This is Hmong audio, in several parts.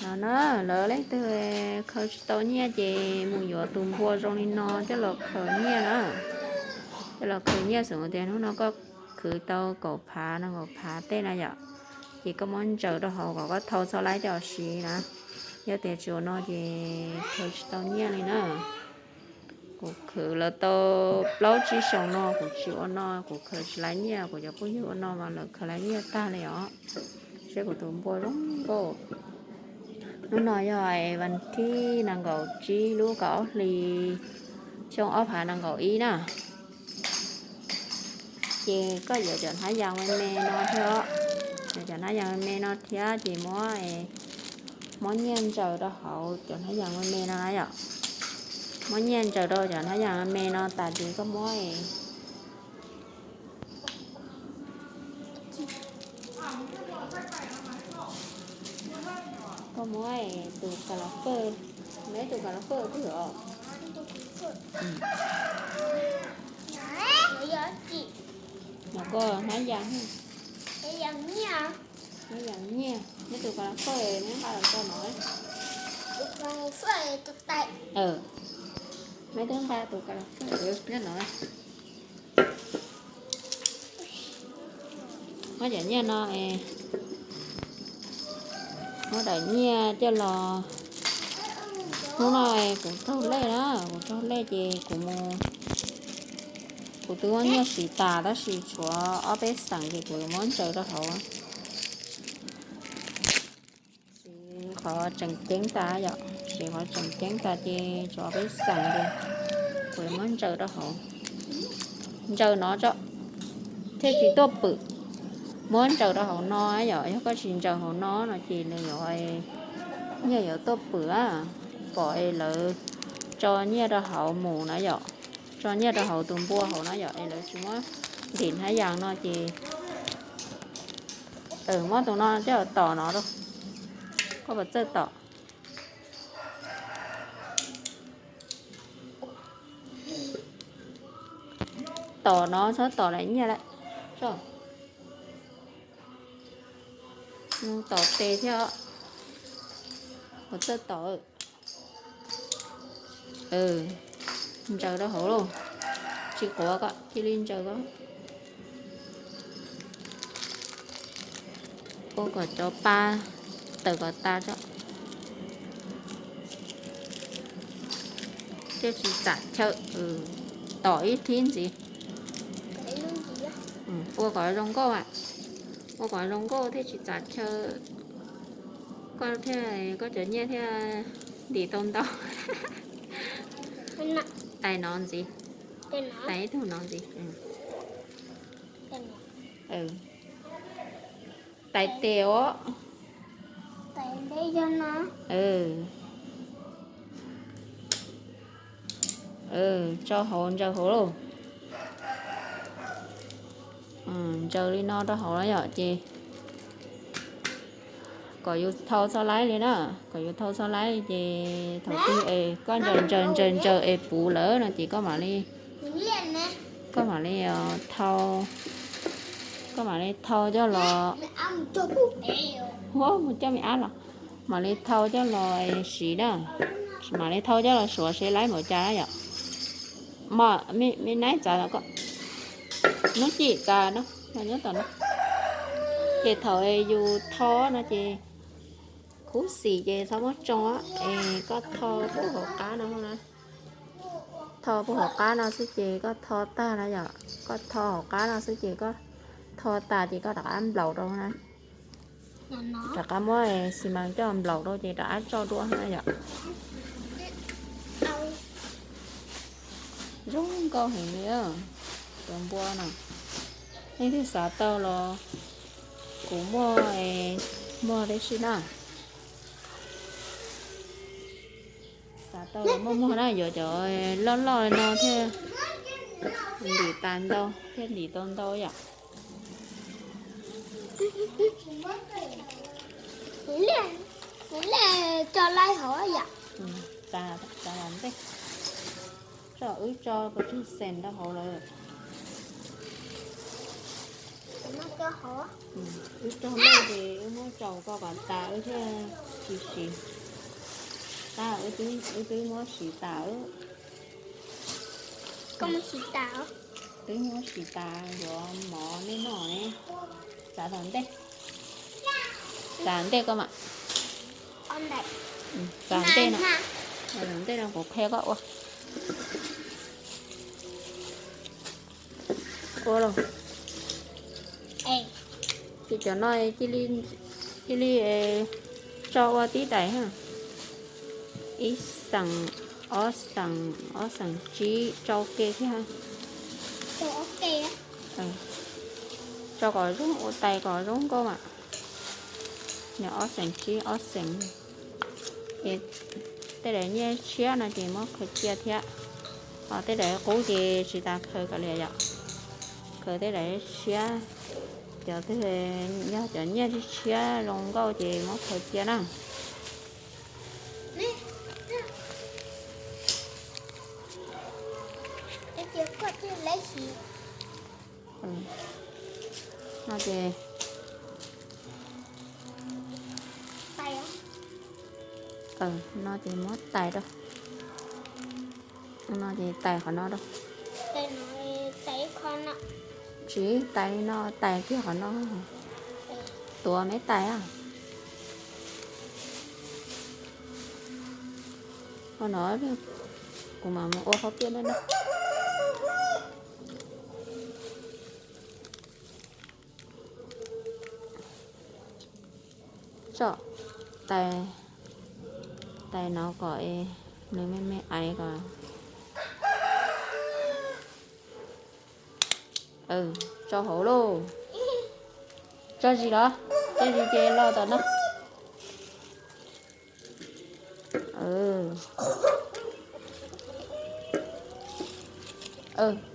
No na, lawv leej twg khaws tsis tau nyiaj ces mus yuav tus npua zoo li no coj los khaws nyiaj na. Coj los khaws nyiaj, xav tias hnub no koj khwv tau kaum phav no, kaum phav tej na yom, ces koj muab ntsaws rau hauv kom koj thau txhob laib coj siv na. Yog tias tsis ua no ces khaws tsis tau nyiaj li na. Kuv khwv lawv tau plaub tsib xyoos no kuv tsis ua no, kuv khaws tsis laib nyiaj, kuv cov phooj ywg ua no mas lawv khaws laib nyiaj tag li os. Seb kuv tus npua zoo nkauj. Hnub no yog vas thib nees nkaum tsib lub kaum ob hlis xyoo ob phav nees nkaum ib na. Ces koj yuav cov hnab yas me me no thiab, yuav cov hnab yas me me no thiab ces muab, muab nyiaj ntsaws rau hauv cov hnab yas me me no na yom. Muab nyiaj ntsaws rau cov hnab yas me me no tas ces koj muab, koj muab tus kas las fawj, neb tus kas las fawj twg os? Yog koj hnab yas, hnab yas nyiaj, neb tus kas las fawj neb nqa los rau no. Neb twb nqa tus kas las fawj nyob no. Muab daim nyiaj no, muab daim nyiaj coj los. Hnub no kuv raug lej na, kuv raug lej ces kuv mus, kuv twb muab nyiaj siv tas tab sis tshuav ob peb xeem ces kuv yuav muab ntsaws rau hauv. Siv qhov tseem ceeb tas yom, siv qhov tseem ceeb tas ces tshuav ob peb xeem ces kuv yuav muab ntsaws rau hauv. Ntsaws no tso thiaj tsis tuaj pwm. Muab ntsaws rau hauv no yom, yog koj tsis ntsaws hauv no no ces nws yuav, nyiaj yuav tuaj pwm. Pom es lawv tso nyiaj rau hauv mus na yom, tso nyiaj rau hauv tus npua hauv na yom, es lawv tsis muab ntim hnab yas no ces muab tus no coj tom no rau. Koj puas txawj tom? Tom no txhob tom daim nyiaj lawm. Tom tes thiab, puas txawj tom? Ntsaws rau hauv lauj, tsis quav kom cia li ntsaws ko. Ua kom cov pa tawm kom tas tso. Thiaj tsis txam chaw. Tom ib thib ntxiv. Ua kom zoo nkauj, ua kom zoo nkauj thiaj tsis txam chaw. Koj thiaj, koj cov nyiaj thiaj ntim tau ntau. Tais no ntxiv, tais ib tug no ntxiv. Tais tes os. Tso hauv, ntsaws hauv lauj. Ntsaws li no rau hauv na yom, ces kom yus thau txhob laib li na, kom yus thau txhob laib li ces thaum twg es koj ntsaws ntsaws ntsaws ntsaws es puv lawm no ces koj mam li, koj mam li thau, koj mam li thau coj los. Ua mus coj me ab los, mam li thau coj los siv na, mam li thau coj los suav seb laib npaum cas na yom. Me naib txav, hnub cim tas no, nyob tom no. Ces thaum yus thau no ces khuv xim ces txhob muab tsoo es koj thau puag hauv qab no na. Thau puag hauv qab no xwb ces koj thau tag na yom. Koj thau hauv qab no xwb ces koj thau tas ces koj rov qab nplaum rau na. Rov qab muab xi mas coj nplaum rau ces rov qab tso dua na yom. Zoo nkauj heev li, cov npua no. Leej twg xav tau los kuv muaj, muaj tib si na. Xav tau los muaj muag na, yuav cov loj loj li no thiaj ntim tas ntau, thiaj ntim tau ntau yom. Kuv liaj tso laib hauv yom. Tso, tso, wb tso pes tsawg xees rau hauv lawm. Wb tso loj ces wb muab tsaus Koj kom tas wb thiaj tsis siv. Tab wb twb muab siv tas. Koj muab siv tas. Twb muab siv tas yuav mov nej noj ne. Txav tom ntej. Txav ntej koj mam. Txav ntej no. Ntej no kuv qhia koj ua. Ua los. Ces cov no cia li tso ua tib daim. Ib xeem, ob xeem, ob xeem tsib, tsau ke thiab. Tso kom zoo ua tais kom zoo nkauj mas. Nws ob xeem tsib, ob xeem. Tej daim nyiaj tshiab no ces muab khaws cia thiab. Ho tej daim qub ces tsis tas khaws kom li yom. Khaws tej daim tshiab. Cov twg yog cov nyiaj tshiab tshiab zoo nkauj ces muab khaws cia na. No ces, no ces muab tais rau. No ces tais qhov no rau. Tsis tais li no, tais kiag qhov no. Tuav me tais a. Qhov no, kuv mam mus ua qhov tiaj na. Tso tais, tais no kom nws me me aiv kom. Tso hauv lauj. Tso zis los, tso zis ces los tom no.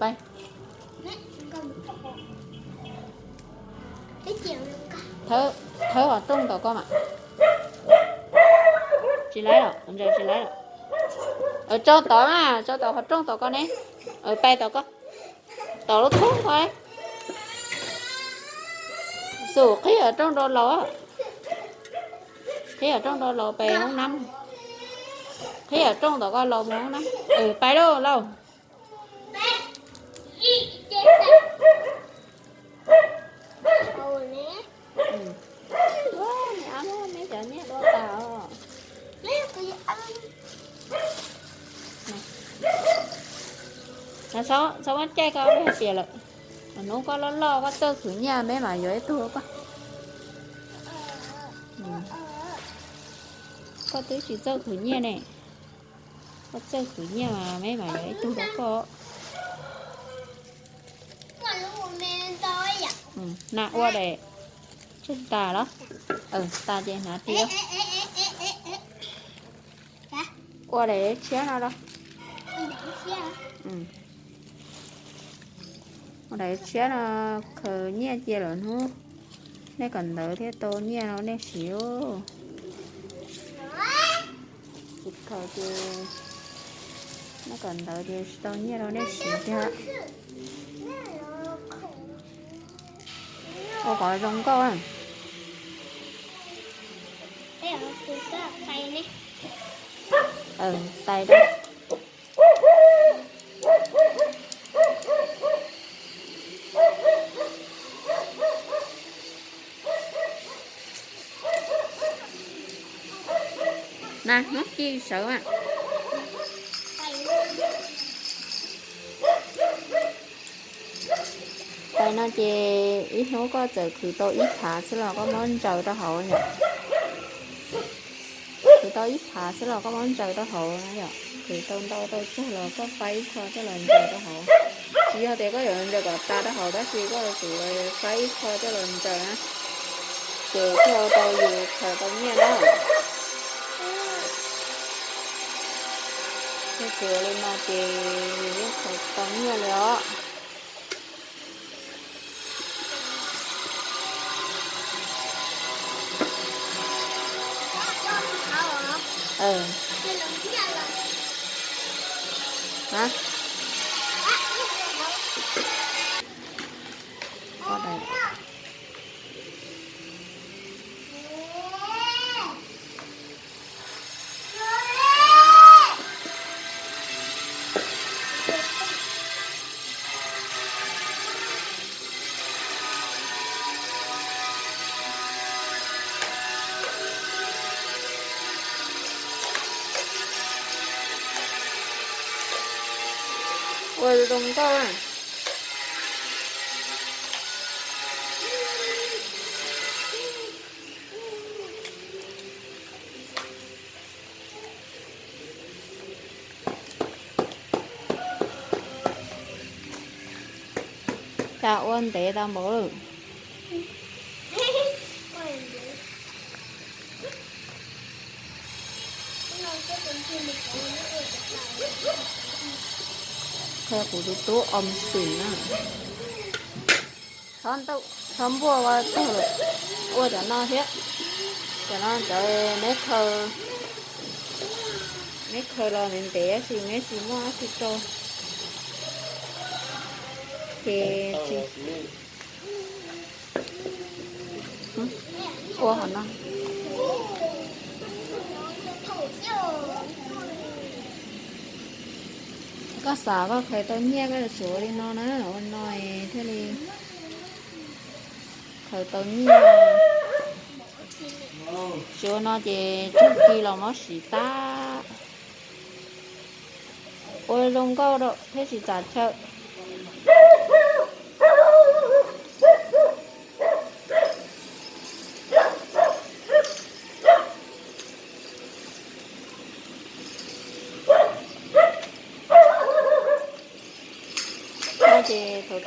Pais. Thawb qhov rooj tom ko mas. Tsis laib los, ntsaws tsis laib los. Tso tod mas, tso tom qhov rooj tom ko ne. Pais tom ko. Tom lub thoob ko. Xum qhib qhov rooj rau laus. Qhib qhov rooj rau laus pem hoob nab. Qhib qhov rooj tom ko laus mus hoob nab. Pais lauj laus. Txhob muab caij koj hais tias lawm. Hnub koj loj loj koj txawj khwv nyiaj meb mam yuav ib tug rau koj. Koj twb tsis txawj khwv nyiaj ne. Koj txawj khwv nyiaj mas meb mam yuav ib tug rau koj. Na ua daim tseg tas los? Tas ces hnav ris. Ua daim tshiab no rau. Ua daim tshiab no khaws nyiaj cia lawm hnub nej kawm ntawv thiaj tau nyiaj rau nej siv. Tsis khaws ces nej kawm ntawv ces tsis tau nyiaj rau nej siv tiag. Ua qhov zoo nkauj. Tais rau. Na hnub ci sawv mas. Tais no ces ib hnub koj txawm khwv tau ib phav xwb los koj muab ntsaws rau hauv yom. Khwv tau ib phav xwb los koj muab ntsaws rau hauv na yom. Khwv tau ntau tau tsawg los koj faib ib qho coj los ntsaws rau hauv. Tsis yog tias koj yuav ntsaws kom tas rau hauv tab sis koj yuav tsum faib ib qho coj los ntsaws na. Ces thiaj tau yus khaws tau nyiaj na. Yog tsis ua li no ces yus yeej khaws tsis tau nyiaj li os. Ua zoo nkauj na. Cas ua ntev tau npaum lawm. Qhia kuv tus tub om xim na. Txhob npuaj ua tag lawm, ua cov no thiab. Cov no cov neb khaws, neb khaws los ntev ntev tab sis neb tsis muaj dab tsi rau. Ces tsis ua qhov no. Koj xav koj khaws tau nyiaj koj yuav tsum ua li no na, ua no thiaj li khaws tau nyiaj. Tsis ua no ces tsag ci los mob siv tag. Ua zoo nkauj rau thiab tsis txav chaw. No ces thaum twg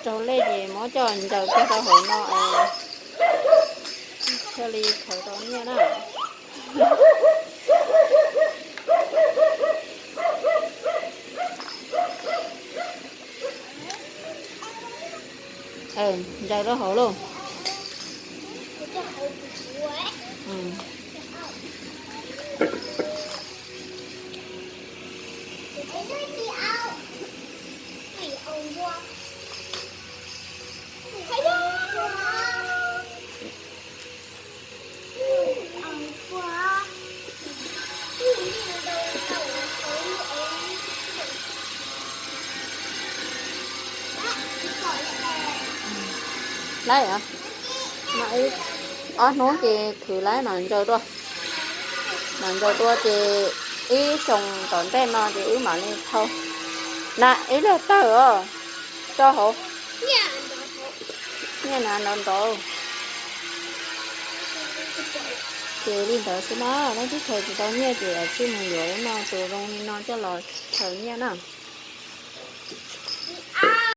raug lej ces muab coj ntsaws kiag rau hauv no es thiaj li khaws tau nyiaj na. Ntsaws rau hauv lauj. Laib os, no ib ob hnub ces khwv laib mam ntsaws dua. Mam ntsaws dua ces ib xyoo tom ntej no ces wb mam li thau. Na ib lub tawg os, rau hauv. Nyiaj na nrov nrov. Ces li ntawd xwb na, leej twg khaws tsis tau nyiaj ces tsij mus yuav lub no tus zoo li no coj los khaws nyiaj na.